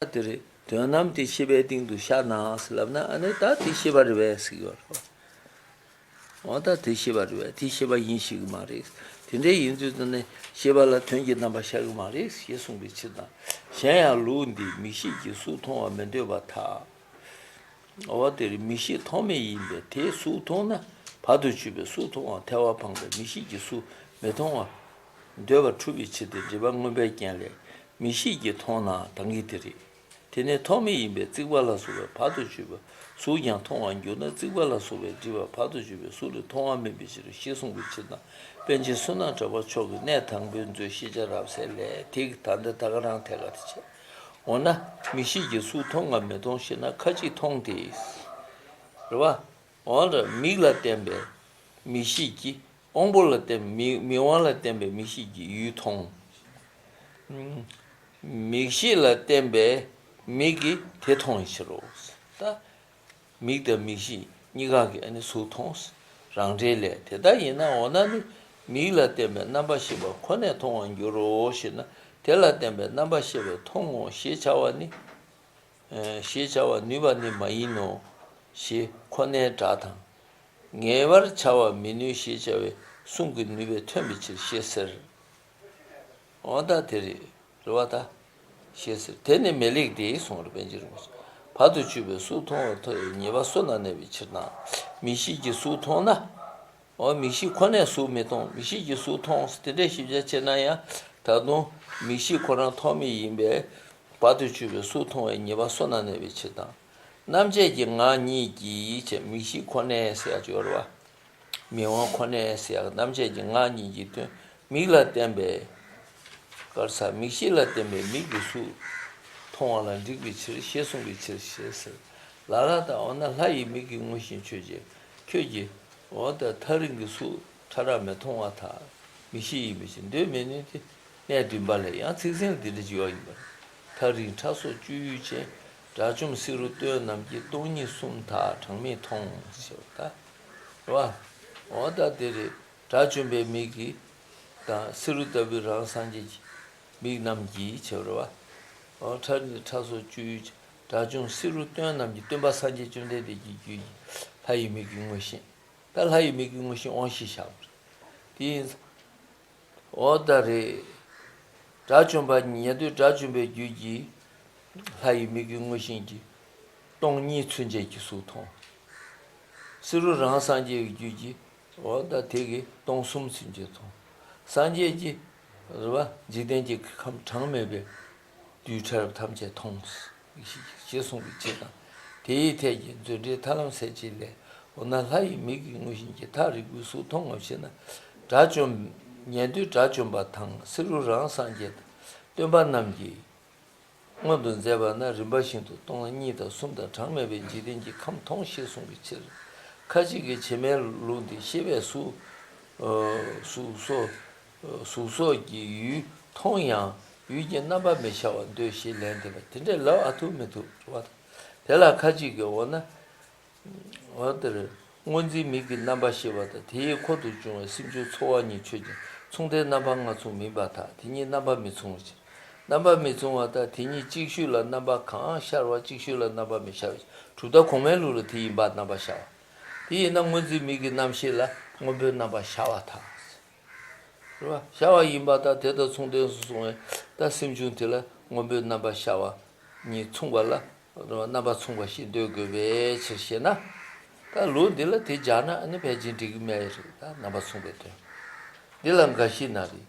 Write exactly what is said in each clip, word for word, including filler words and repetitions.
ད་དེ་རེད། དོན་རྣམས་དེ་ཤེས་པའི་སྟེང་དུ་ཤར་ན་ཟེར་ལབ་ན། ཨ་ནི་ད་དེ་ཤེས་པ་རེད་པས་ཟེར་གྱི་ཡོད་རེད། འོ་ད་དེ་ཤེས་པ་རེད་པས། དེ་ཤེས་པ་ཡིན་ཤེས་ཀྱི་མ་རེད། དེ་འདྲ་ཡིན་དུས་ཙམ་ནས་ཤེས་པ་ལ་དོན་གྱི་རྣམ་པ་ཤར་གྱི་མ་རེད་ཞེས་གསུངས་པའི་ཕྱིར་དང་། གཞན་ཡང་ལུགས་འདིས་མིག་ཤེས་ཀྱིས་གཟུགས་མཐོང་བར་མི་འདོད་པར་ཐལ། འོ་དེ་རེད། མིག་ཤེས་ཐོགས་མེད་ཡིན་པས་དེས་གཟུགས་མཐོང་ན་བར་དུ་གཅོད་པའི་གཟུགས་མཐོང་བར་ཐལ་བ་འཕངས་པས་མིག་ཤེས་ཀྱིས་གཟུགས་མི་མཐོང་བར་འདོད་པ་འཁྲུལ་པའི་ཕྱིར་ཏེ། སྒྲིབ་པ་མངོན་པའི་རྐྱེན་ལས་མིག་ཤེས་ཀྱིས་མཐོང་ན་དང་གི་དེ་རེད། དེ་ནས་ཐོགས་མེད་ཡིན་པས་རྩིག་པ་ལ་སོགས་པའི་བར་དུ་གཅོད་པའི་གཟུགས་ཀྱང་མཐོང་བར་འགྱུར་ན། རྩིག་པ་ལ་སོགས་པའི་སྒྲིབ་པ་བར་དུ་གཅོད་པའི་གཟུགས་ལས་མཐོང་བ་མིན་པའི་ཕྱིར་ཞེས་གསུངས་པའི་ཕྱིར་དང་། པཎ་ཆེན་བསོད་ནམས་གྲགས་པ་མཆོག་གིས་གནས་དང་པོའི་མཛོད་ཤེས་བྱ་རབ་གསལ་ལས། དེ་གི་ད་འདི་ད་ག་རང་ཐད་ཀར་དེ་བྱས། འོ་ན་མིག་ཤེས་ཀྱིས་གཟུགས་མཐོང་ངམ་མི་མཐོང་ཞེ་ན། ཁ་ཅིག་མཐོང་སྟེ། རེད་བ། འོ་ན་མིག་ལ་བརྟེན་པའི་མིག་ཤེས་ཀྱིས། དབང་པོ་ལ་བརྟེན་མིག་མིག་དབང་ལ་བརྟེན་པའི་མིག་ཤེས་ཀྱིས་ཡུལ་མཐོང་། མིག་ཤེས་ལ་བརྟེན་པའི་མིག་གིས་དེ་མཐོང་བའི་ཕྱིར་རོ། ད་མིག་དང་མིག་ཤེས་གཉིས་ཀ་གིས་ཨ་ནི་གཟུགས་མཐོང་། རང་འབྲེལ་ལས། དེ་ལྟ་ཡིན་ན་འོ་ན་ནི་མིག་ལ་བརྟེན་པའི་རྣམ་པར་ཤེས་པ་ཁོ་ནས་མཐོང་བར་འགྱུར་རོ་ཞེ་ན། དེ་ལ་བརྟེན་པའི་རྣམ་པར་ཤེས་པས་མཐོང་ངོ་ཞེས་བྱ་བ་ནི། ཞེས་བྱ་བ་ནུས་པ་ནི་མ་ཡིན་ནོ། ཞེས་ཁོ་ནའི་སྒྲ་དང་། ངེས་པར་བྱ་བ་མི་ནུས་ཞེས་བྱ་བའི་གསུང་གི་ནུས་པས་མཐོན་པའི་ཕྱིར་ཞེས་ཟེར། འོ་ད་དེ་རེད། རེད་བ་ད། ཞེས་ཟེར། དེ་ནི་མི་ལེགས་ཏེ་གསུངས་པར་པཎ་ཆེན་རིན་པོ་ཆེ། བར་དུ་གཅོད་པའི་གཟུགས་མཐོང་བར་ཐལ་བའི་ཉེས་པ་སོ་ན་གནས་པའི་ཕྱིར་དང་། མིག་ཤེས་ཀྱིས་གཟུགས་མཐོང་ན། འོ་མིག་ཤེས་ཁོ་ནས་གཟུགས་མི་མཐོང་། མིག་ཤེས་ཀྱིས་གཟུགས་མཐོང་ཟེར་དེ་འདྲའི་ཞིབ་ཆ་ཕྱེ་ན་ཡང་། ད་དུང་མིག་ཤེས་ཁོ་རང་ཐོགས་མེད་ཡིན་པས་བར་དུ་གཅོད་པའི་གཟུགས་མཐོང་བའི་ཉེས་པ་སོ་ན་གནས་པའི་ཕྱིར་དང་། རྣམ་བཅད་ཀྱི་ངག་གཉིས་ཀྱིས་ཅེས་མིག་ཤེས་ཁོ་ནས་ཟེར་ཡག་ཅིག་ཡོད་རེད་བ། མིག་དབང་ཁོ་ནས་ཟེར་ཡག་རྣམ་བཅད་ཀྱི་ངག་གཉིས་ཀྱི་དོན། མིག་ལ་བརྟེན་པའི། ག་རེ་ཟ། མིག་ཤེས་ལ་བརྟེན་པའི་མིག་གིས་གཟུགས་མཐོང་བ་ལ་འགྲིག་པའི་ཕྱིར་ཞེས་གསུངས་པའི་ཕྱིར་ཞེས་ཟེར། ལ་ལ་དང་། འོ་ན་ལྷ་ཡི་མིག་གིས་མངོན་ཞིང་མཆོད་ཅིང་ཁྱོད་ཀྱིས། འོ་ད་ཐག་རིང་གི་གཟུགས་ཕྲ་རགས་མི་མཐོང་བར་ཐལ། མིག་ཤེས་ཡིན་པའི་ཕྱིར། འདོད་མི་ནུས་ཏེ། གནས་བདུན་པ་ལས། ཡང་ཚིག་ཟིན་ལ་འདི་འདྲ་ཅིག་ཡོད་ཡིན་པར། ཐག་རིང་ཁྲ་སོགས་སྤྱོད་ཡུལ་ཅན། དགྲ་བཅོམ་བསེ་རུ་སྟོན་རྣམས་ཀྱིས། སྟོང་ཉིད་གསུམ་དག་གྲངས་མེད་མཐོང་། ཞེས་པ་ལྟར། རེད་བ། འོ་ད་དེ་རེད། དགྲ་བཅོམ་པའི་མིག་གིས་དང་། བསེ་རུ་ལྟ་བུའི་རང་སངས་རྒྱས་ཀྱི་མིག་རྣམས་ཀྱིས་བྱས་པ་རེད་བ། འོ་ཁྲ་ནི་ཁྲ་སོགས་སྤྱོད་ཡུལ་ཅན། དགྲ་བཅོམ་བསེ་རུ་སྟོན་རྣམས་ཀྱིས། སྟོན་པ་སངས་རྒྱས་བཅོམ་ལྡན་འདས་ཀྱི་རྒྱུད་ཀྱི་ལྷ་ཡི་མིག་གིས་མངོན་ཞིང་། ད་ལྷ་ཡི་མིག་གིས་མངོན་ཞིང་དབང་ཤེས་བཞག་པ་རེད། དེ་ཡིན་ཙང་། འོ་ད་རེད། དགྲ་བཅོམ་པ་ཉན་ཐོས་དགྲ་བཅོམ་པའི་རྒྱུད་ཀྱི་ལྷ་ཡི་མིག་གིས་མངོན་ཞིང་གི་སྟོང་གཉིས་ཚུན་ཆད་ཀྱི་གཟུགས་མཐོང་། བསེ་རུ་རང་སངས་རྒྱས་ཀྱི་རྒྱུད་ཀྱི། འོ་ད་དེ་གིས་སྟོང་གསུམ་ཚུན་ཆད་མཐོང་། སངས་རྒྱས་ཀྱི། རེད་བ། འཇིག་རྟེན་གྱི་ཁམས་གྲངས་མེད་པའི་རྡུལ་ཕྲ་རབ་ཐམས་ཅད་མཐོང་། ཞེས་གསུངས་པའི་ཕྱིར་དང་། དེའི་ཐད་ཀྱི་མཛོད་འགྲེལ་ཐར་ལམ་གསལ་བྱེད་ལས། འོ་ན་ལྷ་ཡི་མིག་གིས་མངོན་ཞིང་གི་ཐག་རིང་པོའི་གཟུགས་མཐོང་ངམ་ཞེ་ན། དགྲ་བཅོམ། ཉན་ཐོས་དགྲ་བཅོམ་པ་དང་བསེ་རུ་རང་སངས་རྒྱས་དང་སྟོན་པ་རྣམས་ཀྱིས་མངོན་དུ་མཛད་པ་ན་རིམ་པ་བཞིན་དུ་སྟོང་གཉིས་དང་གསུམ་དང་གྲངས་མེད་པའི་འཇིག་རྟེན་གྱི་ཁམས་མཐོང་ཞེས་གསུངས་པའི་ཕྱིར། ཁ་ཅིག་གིས་བྱེ་སྨྲའི་ལུགས་འདི་ཤེས་པས་གཟུགས། གཟུགས་སོགས། གཟུགས་སོགས་ཀྱི་ཡུལ་མཐོང་ཡང་ཡུལ་གྱི་རྣམ་པ་མི་ཤར་བར་འདོད་ཞེས་ལན་འདེབས་པ་དེ་འདྲས་ལབ་ཨ་ཐུབ་མི་ཐུབ་རེད་བ། དེ་ལ་ཁ་ཅིག་གིས་འོ་ན། འོ་དེར་སྔོ་འཛིན་མིག་གི་རྣམ་པ་ཤེས་པ་དང་དེའི་འཁོར་དུ་བྱུང་བའི་སེམས་བྱུང་ཚོར་བ་གཉིས་ཆོས་ཅན། མཚུངས་ལྡན་རྣམ་པ་ལྔ་མཚུངས་མིན་པར་ཐལ། དེ་གཉིས་རྣམ་པ་མི་མཚུངས་པའི་ཕྱིར། རྣམ་པ་མི་མཚུངས་པ་དང་དེ་གཉིས་ཅིག་ཤོས་ལ་རྣམ་པ་གང་ཤར་བ་ཅིག་ཤོས་ལ་རྣམ་པ་མི་ཤར་བའི་ཕྱིར། གྲུབ་མཐའ་གོང་མའི་ལུགས་ལ་དེ་ཡིན་པར་རྣམ་པ་ཤར་བ། དེ་ཡིན་ན་སྔོ་འཛིན་མིག་གི་རྣམ་ཤེས་ལ་སྔོན་པོའི་རྣམ་པ་ཤར་བར་ཐལ། རེད་བ། ཤར་བ་ཡིན་པ་དང་དེ་དང་མཚུངས་ལྡན་སུ་སོང་བས་ད་སེམས་བྱུང་དེ་ལ་སྔོན་པོའི་རྣམ་པ་ཤར་བ་གཉིས་མཚུངས་པ་ལ་རྣམ་པ་མཚུངས་པ་ཞེས་འདོད་དགོས་པའི་ཕྱིར་ཞེ་ན། ད་ལུགས་འདི་ལ་དེ་སྦྱར་ན་ཨ་ནི་ཕལ་ཆེར་འགྲིག་གི་མེད་རེད། ད་རྣམ་པ་མཚུངས་པའི་དོན། འདི་ལ་འགའ་ཞིག་ན་རེ།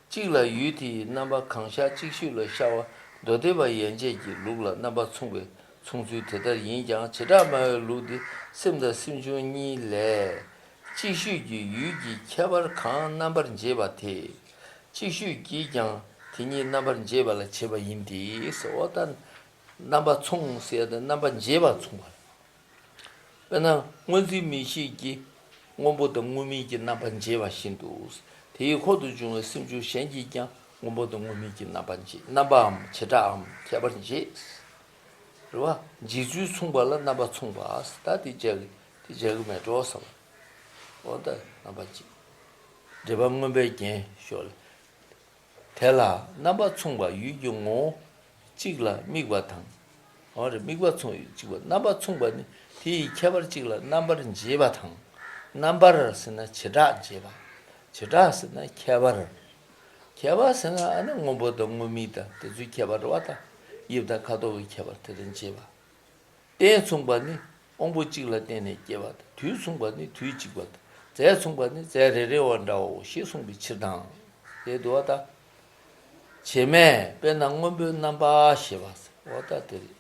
གཅིག་ལ་ཡུལ་དེ་ཡི་རྣམ་པ་གང་ཤར་གཅིག་ཤོས་ལ་ཤར་བ་མདོ་སྡེ་པ་ཡན་ཆད་ཀྱི་ལུགས་ལ་རྣམ་པ་མཚུངས་པའི་མཚུངས་ཚུལ་དེ་ལྟར་ཡིན་ཀྱང་བྱེ་བྲག་སྨྲ་བའི་ལུགས་འདི་སེམས་དང་སེམས་བྱུང་གཉིས་ལས། གཅིག་ཤོས་ཀྱི་ཡུལ་གྱི་ཁྱད་པར་གང་རྣམ་པར་འབྱེད་པ་དེ། གཅིག་ཤོས་ཀྱིས་ཀྱང་དེ་གཉིས་རྣམ་པར་འབྱེད་པ་ལ་བྱེད་པ་ཡིན་ཏེ། ཟེར་བ་ལྟར། རྣམ་པ་མཚུངས་ཟེར་ཏེ་རྣམ་པ་འབྱེད་པ་མཚུངས་པ། དཔེར་ན་སྔོ་འཛིན་མིག་ཤེས་ཀྱིས་སྔོན་པོ་དང་སྔོ་མིན་གྱི་རྣམ་པ་འབྱེད་པ་བཞིན་དུ། དེའི་འཁོར་དུ་བྱུང་བའི་སེམས་བྱུང་གཞན་གྱིས་ཀྱང་སྔོན་པོ་དང་སྔོ་མིན་གྱི་རྣམ་པ་འབྱེད། རྣམ་པའམ་བྱེ་བྲག་གམ་ཁྱད་པར་འབྱེད། རེད་བ། འབྱེད་ཚུལ་མཚུངས་པ་ལ་རྣམ་པ་མཚུངས་པ། ད་དེ་བྱ་གི་དེ་བྱ་གི་མེད་འགྲོ་བསམ། འོ་ད་རྣམ་པ་གཅིག་སྒྲིབ་པ་མངོན་པའི་རྐྱེན་ཤོག་ལ། དེ་ལ་རྣམ་པ་མཚུངས་པ་ཡུལ་གྱི་ངོ་བོ་ གཅིག་ལ་དམིགས་པ་དང་། འོ་རེད། དམིགས་པ་མཚུངས་ཡོད་གཅིག་པ། རྣམ་པ་མཚུངས་པ་ནི་དེ་ཡི་ཁྱད་པར་གཅིག་ལ་རྣམ་པར་འབྱེད་པ་དང་། རྣམ་པར་ཟེར་ན་བྱེ་བྲག་འབྱེད་པ། བྱེ་བྲག་ཟེར་ན་ཁྱད་པར། ཁྱད་པར་ཟེར་ན་ཨ་ནི་སྔོན་པོ་དང་སྔོན་མའི་དང་དེ་ཚོའི་ཁྱད་པར་རེད་པ། ད་དབྱིབས་དང་ཁ་དོག་གི་ཁྱད་པར་དེ་དང་འབྱེད་པ། རྟེན་མཚུངས་པ་ནི་དབང་པོ་གཅིག་ལ་བརྟེན་ནས་སྐྱེ་བ་དང་། དུས་མཚུངས་པ་ནི་དུས་གཅིག་པ་དང་། རྫས་མཚུངས་པ་ནི་རྫས་རེ་རེ་བ་འདྲའོ་ཞེས་གསུངས་པའི་ཕྱིར་དང་། དེ་འདུག་པ། ད་བྱེ་སྨྲས། དཔེར་ན་སྔོན་པོའི་རྣམ་པ་ཞེས་པ། འོ་ད་དེ་རེད།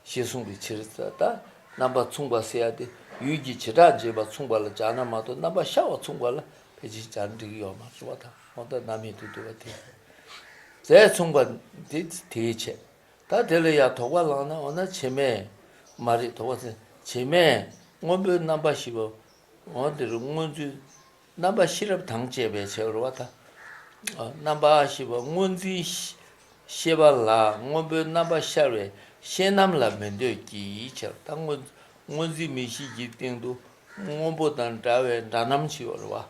ཞེས་གསུངས་པའི་ཕྱིར། ད་རྣམ་པ་མཚུངས་པ་ཟེར་ཡ་དེ་ཡུལ་གྱི་བྱེ་བྲག་འབྱེད་པ་མཚུངས་པ་ལ་སྦྱར་ན་མ་གཏོགས། རྣམ་པ་ཤར་བ་མཚུངས་པ་ལ་ཕལ་ཆེར་སྦྱར་འགྲིག་གི་ཡོད་མ་རེད་པ། ད་འོ་ད་རྣམ་སྨིན་དུ་འདུ་བ་དེ། རྫས་མཚུངས་པ་དེ་དེའི་ཕྱིར། ད་དེ་ལ་ཡང་དོགས་པ་ལངས་ན། འོ་ན་བྱེ་སྨྲས། མ་རེད། དོགས་པ་ཟེར། བྱེ་སྨྲས། སྔོན་པོའི་རྣམ་པ་ཞེས་པ། འོ་དེ་རུ་སྔོ་འཛིན། རྣམ་པ་ཤེས་རབ་དང་བཅས་པའི་ཕྱིར་རོ། ད་རྣམ་པ་ཞེས་པ་སྔོ་འཛིན་ཤེས་པ་ལ་སྔོན་པོའི་རྣམ་པ་ཤར་བའི་ཤེས་རྣམ་ལ་མི་འདོད་ཀྱི་ཕྱིར། ད་སྔོ་སྔོ་འཛིན་མིག་ཤེས་ཀྱི་སྟེང་དུ་སྔོན་པོ་དང་འདྲ་བའི་འདྲ་རྣམ་ཅིག་ཡོད་རེད་པ།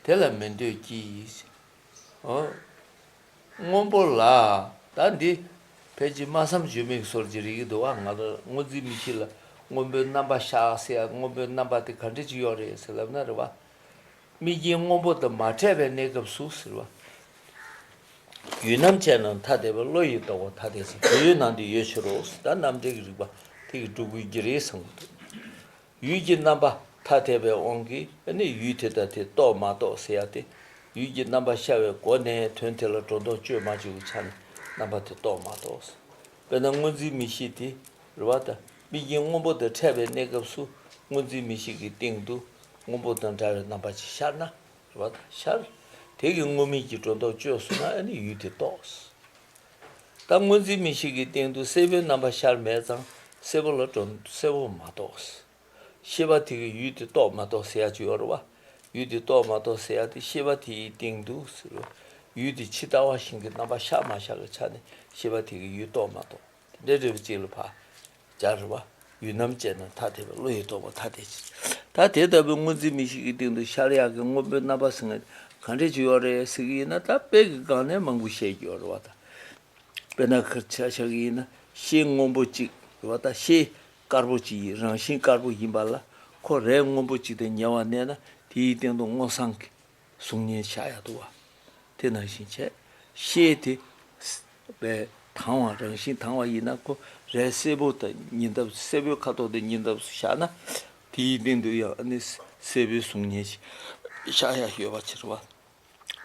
དེ་ལ་མི་འདོད་ཀྱི་ཕྱིར། འོ། སྔོན་པོ་ལ། ད་འདི་ཕལ་ཆེར་སྨྲ་བསམ་བརྗོད་མེད་ཀྱི་སོར་གྱིས་རིག་གི་འདུག་པ། ང་ལ་སྔོ་འཛིན་མིག་ཤེས་ལ་སྔོན་པོའི་རྣམ་པ་ཤར་ཟེར་ཡ། སྔོན་པོའི་རྣམ་པ་དེ་ག་འདྲ་ཅིག་ཡོད་རེད་ཟེར་ལབ་ན་རེད་པ། དམིགས་རྐྱེན་སྔོན་པོ་དང་མ་ཕྲད་པའི་གནས་སྐབས་སུ་ཟེར་བ། ཡུལ་རྣམ་དཔྱད་ན་ཐ་དད་པས། བློ་ཡིས་རྟོགས་པ་ཐ་དད་ཟེར། བོད་ཡུལ་ནང་དུ་ཡོད་ཕྱིར་རོ། ད་རྣམ་འགྲེལ་གྱི་རིགས་པ་དེ་གིས་སྒྲུབ་དགོས་ཀྱི་རེད་བསམ་གྱི་འདུག་ཡུལ་གྱི་རྣམ་པ་ཐ་དད་པའི་དབང་གིས་ཨ་ནི་ཡུལ་དེ་དང་དེ་རྟོགས་མ་རྟོགས་ཟེར་ཡ་དེ། ཡུལ་གྱི་རྣམ་པ་ཤར་བའི་སྒོ་ནས་དོན་དེ་ལ་སྒྲོ་འདོགས་གཅོད་མ་བཅུག་པའི་ཆ་ནས་རྣམ་པ་དེ་རྟོགས་མ་རྟོགས། དཔེར་ན་སྔོ་འཛིན་མིག་ཤེས་དེ་རེད་པ། ད་དམིགས་རྐྱེན་སྔོན་པོ་དང་ཕྲད་པའི་གནས་སྐབས་སུ་སྔོ་འཛིན་མིག་ཤེས་ཀྱི་སྟེང་དུ་སྔོན་པོ་དང་འདྲ་བའི་རྣམ་པ་ཅིག་ཤར་ན་རེད་པ། ད་ཤར། དེ་གིས་སྔོ་མིན་གྱི་སྒྲོ་འདོགས་གཅོད་སོང་ན་ཨ་ནི་ཡུལ་དེ་རྟོགས། ད་སྔོ་འཛིན་མིག་ཤེས་ཀྱི་སྟེང་དུ་སེར་པོའི་རྣམ་པ་ཤར་མེད་ཙང་སེར་པོ་ལ་སྒྲོ་སེར་པོ་མ་རྟོགས། ཤེས་པ་དེ་གིས་ཡུལ་དེ་རྟོགས་མ་རྟོགས་ཟེར་ཡ་ཅིག་ཡོད་རེད་པ། ཡུལ་དེ་རྟོགས་མ་རྟོགས་ཟེར་ཡ་དེ་ཤེས་པ་དེའི་སྟེང་དུ་ཟེར་བ། ཡུལ་དེ་ཇི་ལྟ་བ་བཞིན་གྱི་རྣམ་པ་ཤར་མ་ཤར་གྱི་ཆ་ནས་ཤེས་པ་དེ་གིས་ཡུལ་རྟོགས་མ་རྟོགས་དེ་འདྲའི་འབྲས་བུ་གཅིག་ལ་ཕར་སྦྱར་རེད་པ། ཡུལ་རྣམ་དཔྱད་ན་ཐ་དད་པས། བློ་ཡིས་རྟོགས་པ་ཐ་དད་ཕྱིར། ད་དེ་ལྟ་བུའི་སྔོ་འཛིན་མིག་ཤེས་ཀྱི་སྟེང་དུ་ཤར་ཡག་གི་སྔོན་པོའི་རྣམ་པ་ཟེར་མཁན་ག་འདྲས་ཅིག་ཡོད་རེད་ཟེར་གྱི་ཡིན་ན། ད་དཔེ་གི་སྒང་ནས་མང་པོ་བཤད་ཀྱི་ཡོད་རེད་པ། ད་དཔེར་ན་ཁ་ཆ་བཞག་གི་ཡིན་ན་ཤེལ་སྔོན་པོ་གཅིག་རེད་པ། ད་ཤེལ་དཀར་པོ་གཅིག་ཡིན། རང་བཞིན་དཀར་པོ་ཡིན་པ་ལ་ཁོ་རས་སྔོན་པོ་གཅིག་དང་ཉེ་བར་གནས་ན་དེའི་སྟེང་དུ་སྔོ་བསངས་ཀྱི་གཟུགས་བརྙན་ཤར་ཡག་འདུག་པ། དེ་ནང་བཞིན་བྱས། ཤེལ་དེ་པའི་དྭངས་པ། རང་བཞིན་དྭངས་པ་ཡིན་ན་ཁོ་རས་སེར་པོ་དང་ཉེ་འདབས། སེར་པོའི་ཁ་དོག་དང་ཉེ་འདབས་སུ་བཞག་ན་དེའི་སྟེང་དུ་ཡང་ཨ་ནི་སེར་པོའི་གཟུགས་བརྙན་ཞིག་ཤར་ཡག་ཡོད་པ་ཕྱིར་རོ།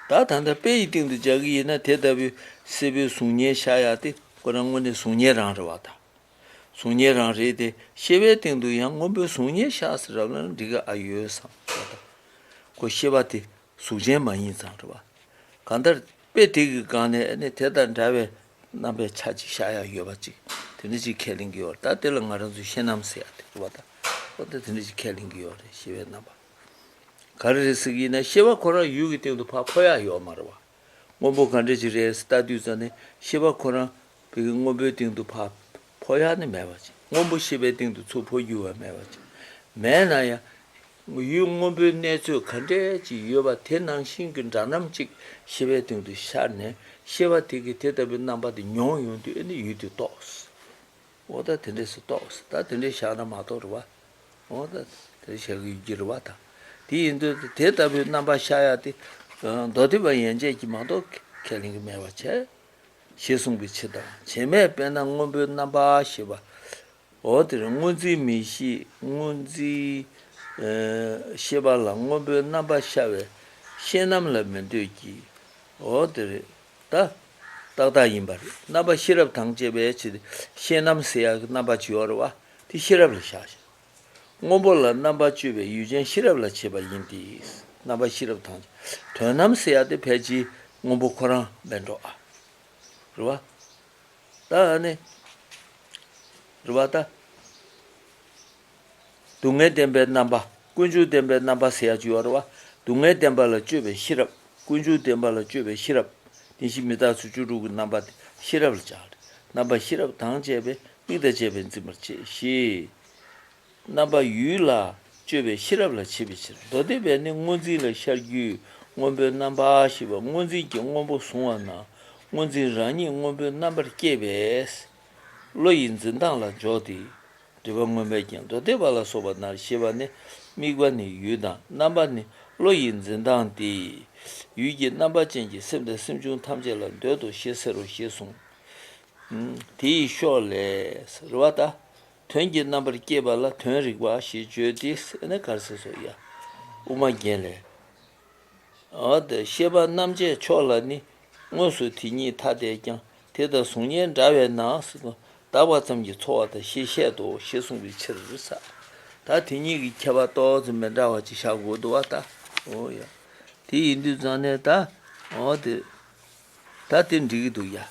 ད་ད་ལྟ་དཔེ་ཡི་སྟེང་དུ་སྦྱར་གྱི་ཡིན་ན་དེ་ལྟ་བུའི་སེར་པོའི་གཟུགས་བརྙན་ཤར་ཡག་དེ་ཁོ་རང་དངོས་གནས་གཟུགས་བརྙན་རང་རེད་པ། ད་གཟུགས་བརྙན་རང་རེད་དེ། ཤེས་པའི་སྟེང་དུ་ཡང་སྔོན་པོའི་གཟུགས་བརྙན་ཤར་ཟེར་རབ་ལ་འགྲིག་གི་ཨ་ཡོད་བསམ་པ་དང་། ཁོ་ཤེས་པ་དེ་གཟུགས་ཅན་མ་ཡིན་ཙང་རེད་པ། གང་ལྟར་དཔེ་དེ་གི་སྒང་ནས་ཨ་ནི་དེ་དང་འདྲ་བའི་རྣམ་པའི་ཆ་ཅིག་ཤར་ཡག་ཡོད་པ་ཅིག་དེ་འདྲ་ཅིག་ཁས་ལེན་གྱི་ཡོད་རེད། ད་དེ་ལ་ང་རང་ཚོས་ཤེས་རྣམ་ཟེར་ཡག་དེ་རེད་པ། ད་འོ་ད་དེ་འདྲ་ཅིག་ཁས་ལེན་གྱི་ཡོད་རེད། ཤེས་པའི་རྣམ་པ། ག་རེ་རེད་ཟེར་གྱི་ཡིན་ན་ཤེས་པ་ཁོ་རང་ཡུལ་གྱི་སྟེང་དུ་ཕར་འཕོ་ཡག་ཡོད་མ་རེད་པ། སྔོན་པོ་ག་འདྲ་ཅིག་རེད་ཟེར་ལྟ་དུས་ཙམ་ནས་ཤེས་པ་ཁོ་རང་བོད་ཀྱི་སྔོན་པོའི་སྟེང་དུ་ཕར་འཕོ་ཡག་ནི་མེད་པ་ཅིག་སྔོན་པོ་ཤེས་པའི་སྟེང་དུ་ཚུར་འཕོ་རྒྱུ་བ་མེད་པ་ཅིག་མེད་ན་ཡང་། ཡུལ་སྔོན་པོའི་གནས་ཚོད་ག་འདྲས་ཅིག་ཡོད་པ་དེ་ནང་བཞིན་གྱི་འདྲ་རྣམ་ཅིག་ཤེས་པའི་སྟེང་དུ་ཤར་ནས་ཤེས་པ་དེ་གིས་དེ་ལྟ་བུའི་རྣམ་པ་དེ་མྱོང་ཡོང་དུས་ཨ་ནི་ཡུལ་དེ་རྟོགས། འོ་ད་དེ་འདྲས་སུ་རྟོགས། ད་དེ་འདྲས་བཞག་ན་མ་གཏོགས་རེད་པ། འོ་ད་དེ་འདྲས་བཞག་གི་ཡོད་ཀྱི་རེད་པ། ད་དེ་ཡིན་དུས་དེ་ལྟ་བུའི་རྣམ་པ་ཤར་ཡག་དེ་མདོ་སྡེ་པ་ཡན་ཆད་ཀྱིས་མ་གཏོགས་ཁས་ལེན་གྱི་མེད་པ་བྱས། ཞེས་གསུངས་པའི་ཕྱིར་དང་། བྱེ་སྨྲས། དཔེར་ན་སྔོན་པོའི་རྣམ་པ་ཞེས་པ། འོ་དེར་སྔོ་འཛིན་མིག་ཤེས། སྔོ་འཛིན་ཨ་ཤེས་པ་ལ་སྔོན་པོའི་རྣམ་པ་ཤར་བའི་ཤེས་རྣམ་ལ་མི་འདོད་ཀྱི། འོ་དེ་རེད། ད་ཏག་ཏག་ཡིན་པ་རེད། རྣམ་པ་ཤེས་རབ་དང་བཅས་པའི་ཕྱིར། ཤེས་རྣམ་ཟེར་ཡག་གི་རྣམ་པ་ཅིག་ཡོད་རེད་པ། དེ་ཤེས་རབ་ལ་བཞག་བཞག་སྔོན་པོ་ལ་རྣམ་པར་དཔྱོད་པའི་ཡུལ་ཅན་ཤེས་རབ་ལ་བྱེད་པ་ཡིན་ཏེ། རྣམ་པ་ཤེས་རབ་དང་། དོན་རྣམ་ཟེར་ཡག་དེ་ཕལ་ཆེར་སྔོན་པོ་ཁོ་རང་མེད་འགྲོ་ཨ། རེད་པ། ད་ཨ་ནི། རེད་པ། ད་སྡུག་བསྔལ་བདེན་པའི་རྣམ་པ། ཀུན་འབྱུང་བདེན་པའི་རྣམ་པ་ཟེར་ཡག་ཅིག་ཡོད་རེད་པ། སྡུག་བསྔལ་བདེན་པ་ལ་དཔྱོད་པའི་ཤེས་རབ། ཀུན་འབྱུང་བདེན་པ་ལ་དཔྱོད་པའི་ཤེས་རབ། བདེན་བཞི་མི་རྟག་ཚུལ་བཅུ་དྲུག་གི་རྣམ་པ་དེ་ཤེས་རབ་ལ་སྦྱར་རེད། རྣམ་པ་ཤེས་རབ་དང་བཅས་པས་དམིགས་དང་བཅས་པས་འཛིན་པར་བྱེད་ཞེས། རྣམ་པ་ཡུལ་ལ་དཔྱོད་པའི་ཤེས་རབ་ལ་བྱེད་པའི་ཕྱིར། མདོ་སྡེ་པས་ནི་སྔོ་འཛིན་ལ་ཤར་རྒྱུའི་སྔོན་པོའི་རྣམ་པ་ཞེས་པ་སྔོ་འཛིན་གྱིས་སྔོན་པོ་བཟུང་བ་ན། སྔོ་འཛིན་རང་ཉིད་སྔོན་པོའི་རྣམ་པར་སྐྱེས་པས། བློ་ཡི་འཛིན་སྟངས་ལ་འཇོག་སྟེ། སྒྲིབ་པ་མངོན་པས་ཀྱང་མདོ་སྡེ་པ་ལ་སོགས་པ་ནར་ཤེས་པ་ནི་དམིགས་པ་ནི་ཡུལ་དང་རྣམ་པ་ནི་བློ་ཡི་འཛིན་སྟངས་ཏེ། ཡུལ་གྱི་རྣམ་པ་ཅན་གྱི་སེམས་དང་སེམས་བྱུང་ཐམས་ཅད་ལ་འདོད་དོ་ཞེས་ཟེར་རོ་ཞེས་གསུངས། དེ་ཡི་ཕྱོགས་ལས་རེད་བ་ད། དོན་གྱི་རྣམ་པར་སྐྱེས་པ་ལ་དོན་རིག་པ་ཞེས་བརྗོད་དེ་ཟེར་ནས་ག་རེ་ཟེར་སོ་ཡ། དབུ་མ་རྒྱན་ལས། འོ་དེ་ཤེས་པ་རྣམ་དཔྱད་ཕྱོགས་ལ་ནི། དངོས་སུ་དེ་ཉིད་ཐ་དད་ཀྱང་དེ་དང་གཟུགས་བརྙན་འདྲ་བས་ན་ཟེར་དུ་བཏགས་པ་ཙམ་གྱིས་ཚོར་བ་དང་ཞེས་བཤད་དོ་ཞེས་གསུངས་པའི་ཕྱིར་ས། ད་དེ་གཉིས་ཀྱི་ཁྱད་པར་ཏོག་ཙམ་མི་འདྲ་བ་ཅིག་བཞག་དགོས་འདུག་བ་ད། འོ་ཡ། དེ་ཡིན་དུས་ཙང་ནས་ད། འོ་དེ། ད་དེ་འགྲིག་གི་འདུག་ཡ།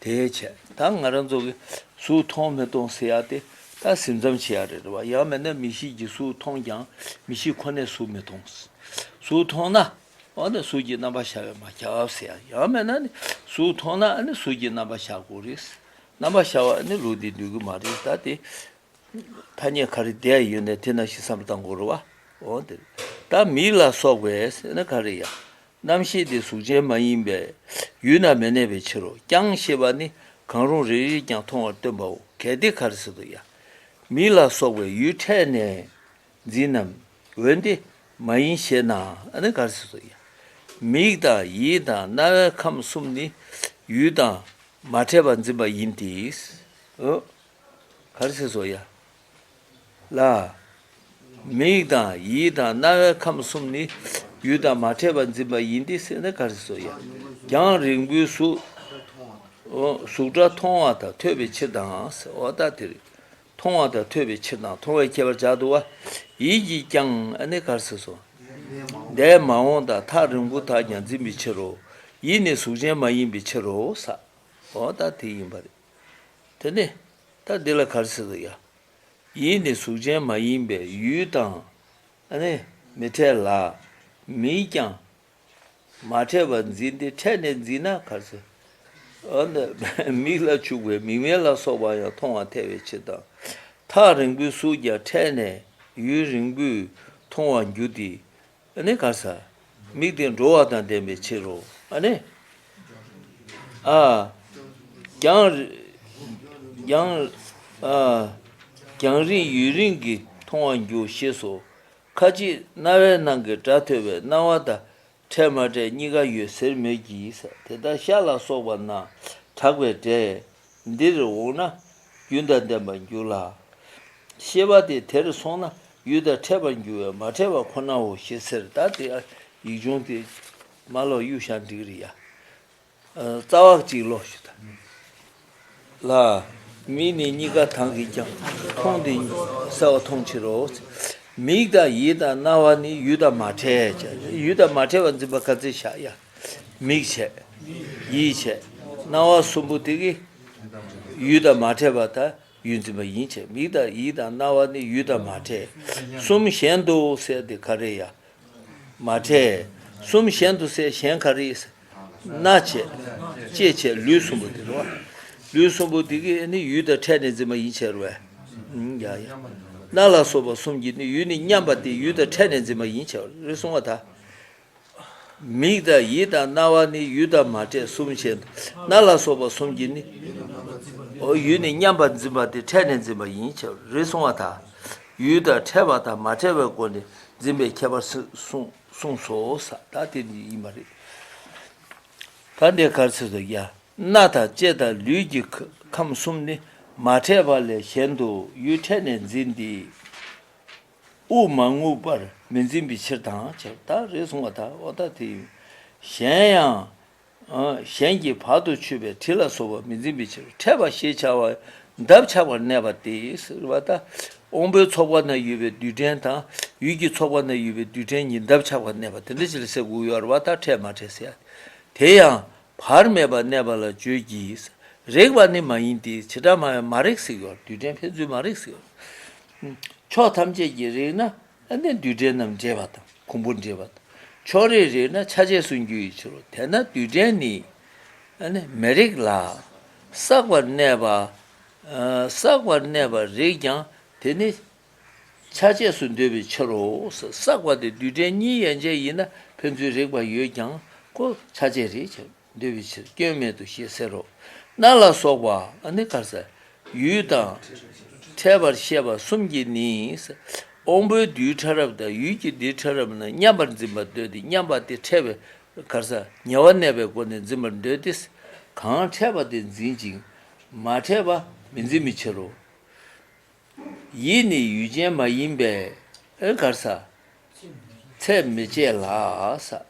དེའི་ཆེད་ད་ང་རང་ཚོ་གི་གཟུགས་མཐོང་མི་མཐོང་ཟེར་ཡ་དེ་ད་ཟིན་མཚམས་བྱེད་ཡ་རེད་བ། ཡང་མེད་ན་མིག་ཤེས་ཀྱིས་གཟུགས་མཐོང་ཀྱང་མིག་ཤེས་ཁོ་ནས་གཟུགས་མི་མཐོང་། གཟུགས་མཐོང་ན་འོ་ན་གཟུགས་ཀྱི་རྣམ་པ་ཤར་བས་མ་ཁྱབ་ཟེར་ཡ། ཡང་མེད་ན་ནི་གཟུགས་མཐོང་ན་ཨ་ནི་གཟུགས་ཀྱི་རྣམ་པ་ཤར་དགོས་རེད། རྣམ་པ་ཤར་བ་ཨ་ནི་ལུགས་འདི་འདུས་ཀྱི་མ་རེད། ད་དེ། ཐ་སྙད་ག་རེ་བསྡད་ཡོད་ནས་དེ་ནང་བཞིན་བསམ་བློ་གཏང་དགོས་རེད་བ། འོ་དེ། ད་མིག་ལ་སོགས་པའི་ཟེར་ན་ག་རེ་ཡ། རྣམ་ཤེས་དེ་གཟུགས་ཅན་མ་ཡིན་པས་ཡུལ་ན་མི་གནས་པའི་ཕྱིར་རོ། ཀྱང་ཞེས་པ་ནི་གང་རུང་རེ་རེས་ཀྱང་མཐོང་བར་སྟོན་པའོ། གལ་ཏེ་ག་རེ་ཟེར་དུ་ཡ། མིག་ལ་སོགས་པའི་ཡུལ་ཕྲད་ནས་འཛིན་ནམ། འོན་ཏེ་མ་ཡིན་ཞེ་ན་ཨ་ནི་ག་རེ་ཟེར་དུ་ཡ། མིག་དང་ཡིད་དང་རྣ་བའི་ཁམས་གསུམ་ནི་ཡུལ་དང་མ་ཕྲད་པར་འཛིན་པ་ཡིན་ཏེ། འོ། ག་རེ་ཟེར་སོ་ཡ། ལ། མིག་དང་ཡིད་དང་རྣ་བའི་ཁམས་གསུམ་ནི་ཡུལ་དང་མ་ཕྲད་པར་འཛིན་པ་ཡིན་ཏེ་ཟེར་ན་ག་རེ་ཟེར་སོ་ཡ། རྒྱང་རིང་པོའི་གཟུགས། འོ། གཟུགས་སྒྲ་མཐོང་བ་དང་ཐོས་པའི་ཕྱིར་དང་ཟེར། འོ་ད་དེ་རེད། མཐོང་བ་དང་ཐོས་པའི་ཕྱིར་དང་མཐོང་བའི་ཁྱད་པར་སྦྱར་འདུག་བ། ཡིད་ཀྱིས་ཀྱང་ཨ་ནི་ག་རེ་ཟེར་སོ། འདས་མ་འོངས་དང་ཐག་རིང་པོ་དག་ཀྱང་འཛིན་པའི་ཕྱིར་རོ། ཡིད་ནི་གཟུགས་ཅན་མ་ཡིན་པའི་ཕྱིར་རོ་ས། འོ་ད་དེ་ཡིན་པ་རེད། དེ་ནི་ད་འདི་ལ་ག་རེ་ཟེར་དུ་ཡ། ཡིད་ནི་གཟུགས་ཅན་མ་ཡིན་པས་ཡུལ་དང་ཨ་ནི་མི་འཕྲད་ལ། མིག་ཀྱང་མ་ཕྲད་པར་འཛིན་ཏེ་ཕྲད་ནས་འཛིན་ན་ག་རེ་ཟེར། འོ་ན་མིག་ལ་བཅུག་པའི་མིག་སྨན་ལ་སོགས་པ་ཡང་མཐོང་བ་ཐལ་བའི་ཕྱིར་དང་། ཐག་རིང་པོའི་གཟུགས་ཀྱང་ཕྲད་ནས་ཡུན་རིང་པོས་མཐོང་བར་འགྱུར་ཏེ། ཨ་ནི་ག་རེ་ཟེར། མིག་དེ་འགྲོ་བ་དང་ལྡན་པའི་ཕྱིར་རོ། ཨ་ནི། ཨ། རྒྱང་། རྒྱང་། ཨ། རྒྱང་རིང་ཡུན་རིང་གིས་མཐོང་བར་འགྱུར་ཞེས་སོ། ཁ་ཅིག་རྣ་བའི་ནང་གི་སྒྲ་ཐོས་པའི་རྣ་བ་དང་ཕྲད་མ་ཕྲད་གཉིས་ཀ་ཡོད་ཟེར་མོད་ཀྱི། དེ་ལྟར་ཤ་ལ་སོགས་པ་རྣམས་གྲགས་པའི་སྒྲས་འདིར་འོང་ན་རྒྱུན་དང་ལྡན་པར་འགྱུར་ལ། ཤེས་པ་དེ་དེར་སོང་ན་ཡུལ་དང་ཕྲད་པར་འགྱུར་བས་མ་ཕྲད་པ་ཁོ་ནའོ་ཞེས་ཟེར། ད་དེ་ཡིག་ཆུང་དེ་མ་ལོག་གཡུག་བཞག་འགྲིག་རེད་ཡ། རྩ་བ་གཅིག་ཀློག་ཞུ་དང་། ལ། མིག་ནི་གཉིས་ཀ་དང་གིས་ཀྱང་མཐོང་སྟེ་གསལ་བར་མཐོང་ཕྱིར་རོ། མིག་དང་ཡིད་དང་རྣ་བ་ནི་ཡུལ་དང་མ་ཕྲད་ཀྱང་ཡུལ་དང་མ་ཕྲད་པར་འཛིན་པ་ག་ཚོད་བཞག་ཡ། མིག་བྱས། ཡིད་བྱས། རྣ་བ་གསུམ་པོ་དེ་གིས་ཡུལ་དང་མ་ཕྲད་པ་དང་། ཡུལ་འཛིན་པ་ཡིན་བྱས། མིག་དང་ཡིད་དང་རྣ་བ་ནི་ཡུལ་དང་མ་ཕྲད། གསུམ་གཞན་དུ་ཟེར་དེ་ག་རེ་ཡ། མ་ཕྲད། གསུམ་གཞན་དུ་ཟེར་གཞན་ག་རེ་ཡིན། སྣ་བྱས། ལྕེ་བྱས། ལུས་གསུམ་པོ་དེ་རེད་བ། ལུས་གསུམ་པོ་དེ་གིས་ནི་ཡུལ་དང་ཕྲད་ནས་འཛིན་པ་ཡིན་བྱས་རེད་བ། ཡ་ཡ། སྣ་ལ་སོགས་པ་གསུམ་གྱིས་ནི་ཡུལ་ནི་མཉམ་པ་སྟེ་ཡུལ་དང་ཕྲད་ནས་འཛིན་པ་ཡིན་བྱས་རེད་གསུང་བ་ད། མིག་དང་ཡིད་དང་རྣ་བ་ནི་ཡུལ་དང་མ་ཕྲད་གསུམ་བཞིན་དུ་སྣ་ལ་སོགས་པ་གསུམ་གྱིས་ནི། འོ་ཡུལ་ནི་མཉམ་པར་འཛིན་པ་སྟེ་ཕྲད་ནས་འཛིན་པ་ཡིན་ཕྱིར་རེད་གསུང་བ་དང་། ཡུལ་དང་ཕྲད་པ་དང་མ་ཕྲད་པའི་སྒོ་ནས་འཛིན་པའི་ཁྱད་པར་གསུངས་གསུངས་སོ་ས། ད་དེ་ནི་ཡིན་པ་རེད། ད་འདི་ག་རེ་ཟེར་དུ་ཡ། སྣ་དང་ལྕེ་དང་ལུས་ཀྱི་ཁམས་གསུམ་ནི་མ་ཕྲད་པ་ལས་གཞན་དུ་ཡུལ་ཕྲད་ནས་འཛིན་ཏེ། དབུགས་མ་རྔུབ་པར་མི་འཛིན་པའི་ཕྱིར་དང་བྱས་པ་ད་རེད་གསུང་བ་དང་། འོ་ད་དེ་ཡིན། གཞན་ཡང་། གཞན་གྱི་བར་དུ་ཆོད་པའི་དྲི་ལ་སོགས་པ་མི་འཛིན་པའི་ཕྱིར། ཕྲད་པ་ཞེས་བྱ་བ་འདབ་ཆགས་པར་གནས་པ་སྟེ་ཟེར་བ་ད། དབང་པོའི་ཚོགས་པ་ན་ཡོད་པའི་རྡུལ་ཕྲན་དང་ཡུལ་གྱི་ཚོགས་པ་ན་ཡོད་པའི་རྡུལ་ཕྲན་གཉིས་འདབ་ཆགས་པར་གནས་པ་དེ་འདྲ་ཅིག་ལ་ཟེར་དགོས་ཡོད་རེད་བ། ད་ཕྲད་མ་ཕྲད་ཟེར་ཡ། དེ་ཡང་བར་མེད་པར་གནས་པ་ལ་བརྗོད་ཀྱི། རེག་པ་ནི་མ་ཡིན་ཏེ་བྱེ་བྲག་སྨྲ་བས་མ་རེག་ཟེར་ཡོད། རྡུལ་ཕྲན་ཕན་ཚུན་མ་རེག་ཟེར་ཡོད། ཕྱོགས་ཐམས་ཅད་ཀྱིས་རེག་ན་ཨ་ནི་རྡུལ་ཕྲན་རྣམས་འདྲེས་པ་དང་གོང་བུ་འདྲེས་པ་དང་། ཕྱོགས་རེས་རེག་ན་ཆ་བྱད་སུ་འགྱུར་བའི་ཕྱིར་རོ། དེས་ན་རྡུལ་ཕྲན་ནི་ཨ་ནི་མི་རེག་ལ། བསྲེག་པར་གནས་པ། ཨ། བསྲེག་པར་གནས་པ་རེག་ཀྱང་དེ་ནི་ཆ་བྱད་སུ་འདོད་པའི་ཕྱིར་རོ། བསྲེག་པ་དེ་རྡུལ་ཕྲན་གཉིས་ཡན་ཆད་ཡིན་ན་ཕན་ཚུན་རེག་པ་ཡོད་ཀྱང་ཁོ་ཆ་བྱད་རེད་ཅེས། འདོད་པའི་ཕྱིར་སྐྱོན་མེད་དོ་ཞེས་ཟེར་རོ། སྣ་ལ་སོགས་པ་ཨ་ནི་ག་རེ་ཟེར། ཡུལ་དང་ཕྲད་པར་བཤད་པ་གསུམ་གྱིས་ནི། དབང་པོའི་རྡུལ་ཕྲ་རབ་དང་ཡུལ་གྱི་རྡུལ་ཕྲ་རབ་རྣམས་མཉམ་པར་འཛིན་པར་འདོད་དེ། མཉམ་པ་སྟེ་ཕྲད་པའི་ག་རེ་ཟེར། ཉེ་བར་གནས་པའི་སྒོ་ནས་འཛིན་པར་འདོད་དེ། གང་ཕྲད་པ་དེ་འཛིན་ཅིང་མ་ཕྲད་པ་མི་འཛིན་པའི་ཕྱིར་རོ། ཡིད་ནི་ཡུལ་ཅན་མ་ཡིན་པས་ཨེ་ག་རེ་ཟེར། ཚད་མི་བཅད་ལ་ཟེར།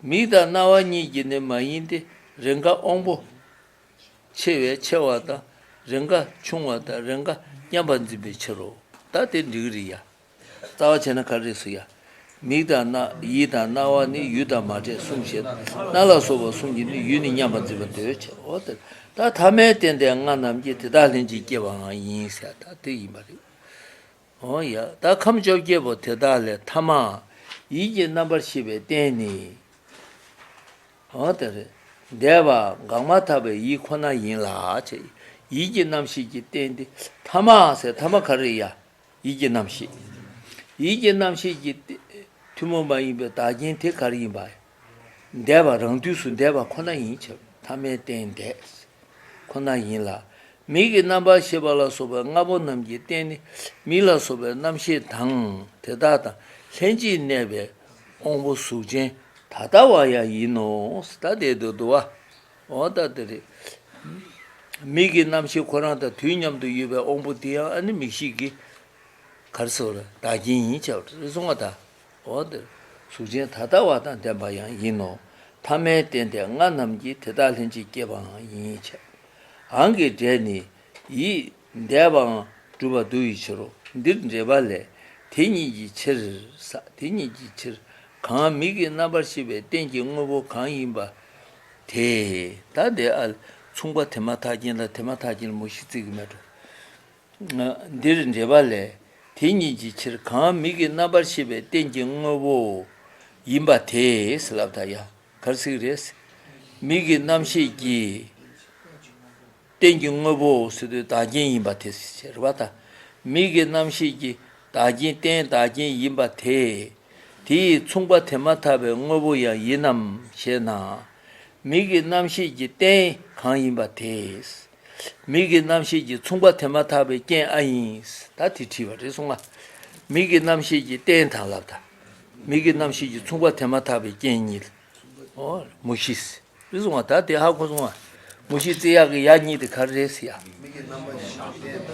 མིག་དང་རྣ་བ་གཉིས་ཀྱིས་ནི་མ་ཡིན་ཏེ། རེས་འགའ་དབང་པོ་ཆེ་བས་ཆེ་བ་དང་། རེས་འགའ་ཆུང་བ་དང་། རེས་འགའ་མཉམ་པར་འཛིན་པའི་ཕྱིར་རོ། ད་དེ་འགྲིག་གི་རེད་ཡ། རྩ་བ་བྱས་ན་ག་རེ་རེད་ཟེར་ཡ། མིག་དང་རྣ། ཡིད་དང་རྣ་བ་ནི་ཡུལ་དང་མ་ཕྲད་གསུངས་ཤིང་། སྣ་ལ་སོགས་པ་གསུམ་གྱིས་ནི་ཡུལ་ནི་མཉམ་པར་འཛིན་པར་འདོད་ཅེས། འོ་དེ། ད་ཐ་མའི་རྟེན་དེ་ལྔ་རྣམས་ཀྱིས། དེ་དག་ལྷན་ཅིག་སྐྱེས་པའང་ཡིན་ཟེར། ད་དེ་ཡིན་པ་རེད། འོ་ཡ། ད་ཁམས་བཅོ་བརྒྱད་པོ་དེ་དག་ལས་ཐ་མ་ཡིད་ཀྱི་རྣམ་པར་ཤེས་པའི་རྟེན་ནི། འོ་དེ་རེད། འདས་པ་འགགས་མ་ཐག་པའི་ཡིད་ཁོ་ན་ཡིན་ལ་ཅེས། ཡིད་ཀྱི་རྣམ་ཤེས་ཀྱི་རྟེན་དེ་ཐ་མ་ཟེར། ཐ་མ་ག་རེ་ཡ། ཡིད་ཀྱི་རྣམ་ཤེས། ཡིད་ཀྱི་རྣམ་ཤེས་ཀྱི་རྟེན་ཐུན་མོང་མ་ཡིན་པའི་བདག་རྐྱེན་དེ་ག་རེ་ཡིན་པ། འདས་པ་རང་དུས་སུ་འདས་པ་ཁོ་ན་ཡིན་ཕྱིར་ཐ་མའི་རྟེན་འདས་ཁོ་ན་ཡིན་ལ། མིག་གི་རྣམ་པར་ཤེས་པ་ལ་སོགས་པའི་ལྔ་པོ་རྣམས་ཀྱི་རྟེན་ནི་མིག་ལ་སོགས་པའི་རྣམ་ཤེས་དང་དེ་དག་དང་ལྷན་ཅིག་གནས་པའི་དབང་པོ་གཟུགས་ཅན་ད་ལྟ་བ་ཡང་ཡིན་ནོ། ད་དེ་འདུག་འདུག་བ། འོ་ད་དེ་རེད། མིག་གི་རྣམ་ཤེས་ཁོ་རང་དང་དུས་མཉམ་དུ་ཡོད་པའི་དབང་པོ་དེ་ཡང་ཨ་ནི་མིག་ཤེས་ཀྱི་ག་རེ་ཟེར་བ་རེད། བདག་རྐྱེན་ཡིན་ཆ་རེད་གསུང་བ་དང་། འོ་དེ། གཟུགས་ཅན་ད་ལྟ་བ་དང་ལྡན་པ་ཡང་ཡིན་ནོ། ཐ་མའི་རྟེན་དེ་ལྔ་རྣམས་ཀྱིས། དེ་དག་ལྷན་ཅིག་སྐྱེས་པའང་ཡིན་ཕྱིར། འང་གི་སྒྲས་ནི་ཡིད་འདས་པའང་སྒྲུབ་པར་འདུ་བའི་ཕྱིར་རོ། འདིར་འགྲེལ་པ་ལས། དེ་ཉིད་ཀྱི་ཕྱིར་ཟེར། དེ་ཉིད་ཀྱི་ཕྱིར་གང་མིག་གི་རྣམ་པར་ཤེས་པའི་རྟེན་གྱི་དངོས་པོ་གང་ཡིན་པ་དེ། ད་དེ་ཨ་མཚུངས་པ་དེ་མ་ཐག་རྐྱེན་ལ། དེ་མ་ཐག་རྐྱེན་ལ་མུ་བཞི་བརྩི་གི་མེད་འགྲོ། འདིར་འགྲེལ་པ་ལས། དེ་ཉིད་ཀྱི་ཕྱིར་གང་མིག་གི་རྣམ་པར་ཤེས་པའི་རྟེན་གྱི་དངོས་པོ་ཡིན་པ་དེས་ལབ་ད་ཡ། ག་རེ་ཟེར་གི་རེད། མིག་གི་རྣམ་ཤེས་ཀྱི་རྟེན་གྱི་དངོས་པོ་ཟེར་དུས་བདག་རྐྱེན་ཡིན་པ་དེ་ཟེར་བ་དང་། མིག་གི་རྣམ་ཤེས་ཀྱི་བདག་རྐྱེན་རྟེན་བདག་རྐྱེན་ཡིན་པ་དེ། དེ་ཡི་མཚུངས་པ་དེ་མ་ཐག་པའི་དངོས་པོ་ཡང་ཡིན་ནམ་ཞེ་ན། མིག་གི་རྣམ་ཤེས་ཀྱི་རྟེན་གང་ཡིན་པ་དེས། མིག་གི་རྣམ་ཤེས་ཀྱི་མཚུངས་པ་དེ་མ་ཐག་པའི་རྐྱེན་ཨ་ཡིན། ད་དེ་དྲིས་པ་རེད་གསུང་ང་། མིག་གི་རྣམ་ཤེས་ཀྱི་རྟེན་དང་ལབ་ད། མིག་གི་རྣམ་ཤེས་ཀྱི་མཚུངས་པ་དེ་མ་ཐག་པའི་རྐྱེན་གཉིས། འོ་མུ་བཞི་རེད་གསུང་ང་། ད་དེ་ཧ་གོ་སོང་ང་། མུ་བཞི་བརྩི་ཡག་གི་ཡ་གཉིས་དེ་ག་རེ་རེད་ཟེར་ཡ།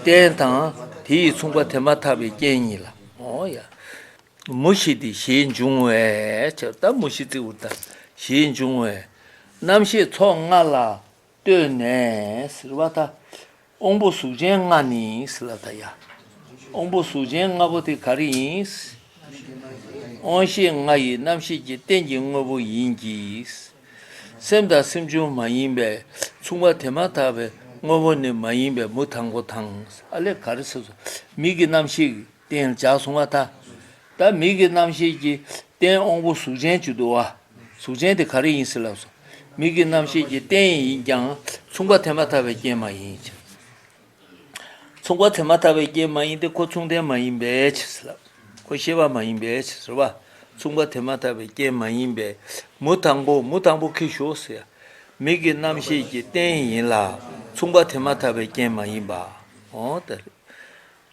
རྟེན་དང་དེ་ཡི་མཚུངས་པ་དེ་མ་ཐག་པའི་རྐྱེན་གཉིས་ལ། འོ་ཡ། མུ་བཞི་སྟེ་ཞེས་འབྱུང་བས་ཟེར། ད་མུ་བཞི་བརྩི་འུར་ད་ཞེས་འབྱུང་བས། རྣམ་ཤེས་ཚོགས་ལྔ་ལ་ལྟོས་ནས་ཟེར་བ་ད། དབང་པོ་གཟུགས་ཅན་ལྔ་ནི་ཟེར་ལབ་ད་ཡ། དབང་པོ་གཟུགས་ཅན་ལྔ་པོ་དེ་ག་རེ་ཡིན། དབང་ཤེས་ལྔ་ཡི་རྣམ་ཤེས་ཀྱི་རྟེན་གྱི་དངོས་པོ་ཡིན་གྱི། སེམས་དང་སེམས་བྱུང་མ་ཡིན་པའི་མཚུངས་པ་དེ་མ་ཐག་པའི་དངོས་པོ་ནི་མ་ཡིན་པའི་མུ་དང་པོ་དང་། ཨ་ལས་ག་རེ་ཟེར་སོང་། མིག་གི་རྣམ་ཤེས་རྟེན་ལ་སྦྱར་སོང་བ་ད། ད་མིག་གི་རྣམ་ཤེས་ཀྱི་རྟེན་དབང་པོ་གཟུགས་ཅན་གྱི་འདུག་བ། གཟུགས་ཅན་དེ་ག་རེ་ཡིན་ཟེར་ལབ་སོང་། མིག་གི་རྣམ་ཤེས་ཀྱི་རྟེན་ཡིན་ཀྱང་མཚུངས་པ་དེ་མ་ཐག་པའི་རྐྱེན་མ་ཡིན་ཕྱིར། མཚུངས་པ་དེ་མ་ཐག་པའི་རྐྱེན་མ་ཡིན་ཏེ་ཁོ་མཚུངས་ལྡན་མ་ཡིན་པའི་ཕྱིར་ཟེར་ལབ། ཁོ་ཤེས་པ་མ་ཡིན་པའི་ཕྱིར་ཟེར་བ། མཚུངས་པ་དེ་མ་ཐག་པའི་རྐྱེན་མ་ཡིན་པས་མུ་དང་པོ། མུ་དང་པོ་ཁྱེར་ཤོག་ཟེར། མིག་གི་རྣམ་ཤེས་ཀྱི་རྟེན་ཡིན་ལ་མཚུངས་པ་དེ་མ་ཐག་པའི་རྐྱེན་མ་ཡིན་པ། འོ་ད་རེད།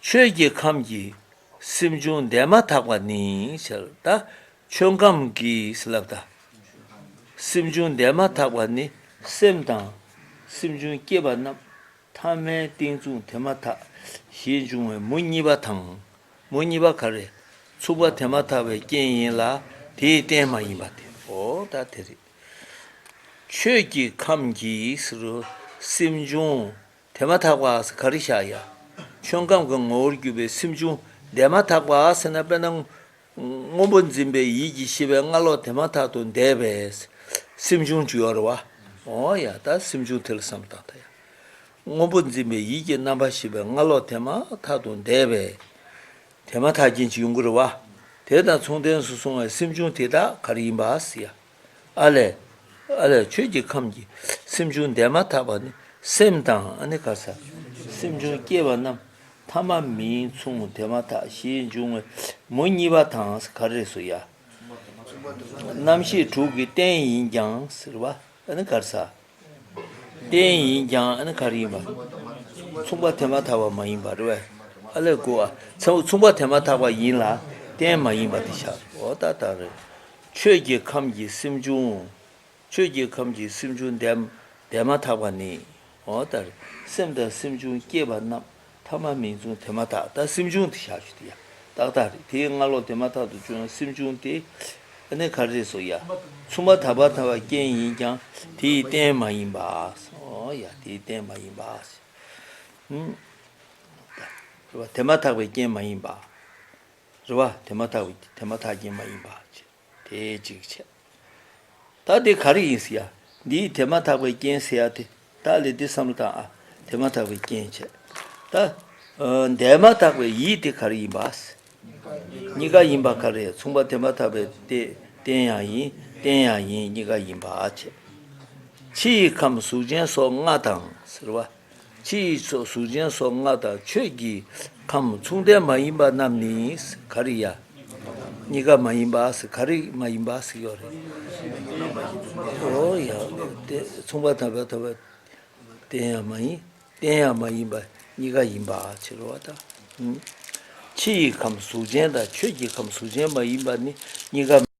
ཆོས་ཀྱི་ཁམས་ཀྱི་སེམས་བྱུང་འདས་མ་ཐག་པ་ནི་ཟེར། ད་ཆོས་ཁམས་ཀྱི་ཟེར་ལབ་ད། སེམས་བྱུང་འདས་མ་ཐག་པ་ནི་སེམས་དང་སེམས་བྱུང་སྐྱེས་པ་རྣམས་ཐ་མའི་རྟེན་མཚུངས་དེ་མ་ཐག་ཞེས་འབྱུང་བའི་མུ་གཉིས་པ་དང་། མུ་གཉིས་པ་ག་རེ། མཚུངས་པ་དེ་མ་ཐག་པའི་རྐྱེན་ཡིན་ལ་དེའི་རྟེན་མ་ཡིན་པ་དེ། འོ་ད་དེ་རེད། ཆོས་ཀྱི་ཁམས་ཀྱི་ཟེར་རུ་སེམས་བྱུང་དེ་མ་ཐག་པ་ཟེར་ག་རེ་བཞག་ཡ། ཆོས་ཁམས་ཀྱི་ངོ་བོར་གྱུར་པའི་སེམས་བྱུང་འདས་མ་ཐག་པ་ཟེར་ན་དཔེར་ན། སྔོན་པོ་འཛིན་པའི་ཡིད་ཀྱི་ཤེས་པའི་སྔ་ལོགས་དེ་མ་ཐག་ཏུ་འདས་པའི་སེམས་བྱུང་ཅིག་ཡོད་རེད་བ། འོ་ཡ། ད་སེམས་བྱུང་དེ་ལ་བསམ་བཏང་ད་ཡ། སྔོན་པོ་འཛིན་པའི་ཡིད་ཀྱི་རྣམ་པར་ཤེས་པའི་སྔ་ལོགས་དེ་མ་ཐག་ཏུ་འདས་པའི་དེ་མ་ཐག་རྐྱེན་ཅིག་ཡོང་གི་རེད་བ། དེ་དང་མཚུངས་ལྡན་སུ་སོང་བའི་སེམས་བྱུང་དེ་དག་ག་རེ་ཡིན་པ་ཟེར་ཡ། ཨ་ལས། ཨ་ལས། ཆོས་ཀྱི་ཁམས་ཀྱི་སེམས་བྱུང་འདས་མ་ཐག་པ་ནི་སེམས་དང་ཨ་ནི་ག་ས། སེམས་བྱུང་སྐྱེས་པ་རྣམས་ཐ་མ་མིན་མཚུངས་དེ་མ་ཐག་ཞེས་འབྱུང་བའི་མུ་གཉིས་པ་དང་ག་རེ་སོ་ཡ། རྣམ་ཤེས་དྲུག་གི་རྟེན་ཡིན་ཀྱང་ཟེར་བ། ཨ་ནི་ག་རེ་ཟ། རྟེན་ཡིན་ཀྱང་ཨ་ནི་ག་རེ་ཡིན་པ། མཚུངས་པ་དེ་མ་ཐག་པ་མ་ཡིན་པ་རེད་བས། ཨ་ལས་གོ་ཨ། མཚུངས་མཚུངས་པ་དེ་མ་ཐག་པ་ཡིན་ལ་རྟེན་མ་ཡིན་པ་དེ་བཞག་འོ་ད་ད་རེད། ཆོས་ཀྱི་ཁམས་ཀྱི་སེམས་བྱུང་། ཆོས་ཀྱི་ཁམས་ཀྱི་སེམས་བྱུང་དེ་དེ་མ་ཐག་པ་ནི། འོ་ད་རེད། སེམས་དང་སེམས་བྱུང་སྐྱེས་པ་རྣམས་ཐ་མ་མིང་མཚུངས་དེ་མ་ཐག་ད་སེམས་བྱུང་དེ་བཞག་ཞུ་དེ་ཡ། ཏག་ཏག་རེད། དེའི་སྔ་ལོགས་དེ་མ་ཐག་ཏུ་བྱུང་བའི་སེམས་བྱུང་དེ། ཨ་ནི་ག་རེ་རེད་ཟེར་ཡ། མཚུངས་པ་ཐ་མ་ཐག་པའི་རྐྱེན་ཡིན་ཀྱང་དེའི་རྟེན་མ་ཡིན་པ། འོ་ཡ་དེའི་རྟེན་མ་ཡིན་པ། ཧུམ། རེད་བ། དེ་མ་ཐག་པའི་རྐྱེན་མ་ཡིན་པ། རེད་བ། དེ་མ་ཐག་པའི་དེ་མ་ཐག་རྐྱེན་མ་ཡིན་པ། དེ་གཅིག་བྱས། ད་དེ་ག་རེ་ཡིན་ཟེར་ཡ། འདིའི་དེ་མ་ཐག་པའི་རྐྱེན་ཟེར་ཡ་དེ། ད་ལས་འདི་བསམ་བློ་བཏང་ཨ། དེ་མ་ཐག་པའི་རྐྱེན་བྱས། ད། ཨ། འདས་མ་ཐག་པའི་ཡིད་དེ་ག་རེ་ཡིན་པ། གཉིས་ཀ་ཡིན་པ་ག་རེ། མཚུངས་པ་དེ་མ་ཐག་པའི་རྟེན་རྟེན་ཡང་ཡིན། རྟེན་ཡང་ཡིན། གཉིས་ཀ་ཡིན་པ་བྱས། ཕྱི་ཡི་ཁམས་གཟུགས་ཅན་སོགས་ལྔ་དང་ཟེར་བ། ཕྱི་ཡི་སོགས་གཟུགས་ཅན་སོགས་ལྔ་དང་ཆོས་ཀྱི་ཁམས་མཚུངས་ལྡན་མ་ཡིན་པ་རྣམས་ནི་ག་རེ་ཡ། གཉིས་ཀ་མ་ཡིན་པ་ཟེར། ག་རེ་མ་ཡིན་པ་ཟེར་ཡོད་རེད། ཨོ་ཡ། དེ་མཚུངས་པ་དམ་པ་ཐོབ་པ། རྟེན་ཡང་མ་ཡིན། རྟེན་ཡང་མ་ཡིན་པ་གཉིས་ཀ་ཡིན་པ་ཕྱིར་རོ་ད། ཕྱི་ཡི་ཁམས་གཟུགས་ཅན་དང་ཆོས་ཀྱི་ཁམས་གཟུགས་ཅན་མ་ཡིན་པ་ནི་གཉིས་ཀ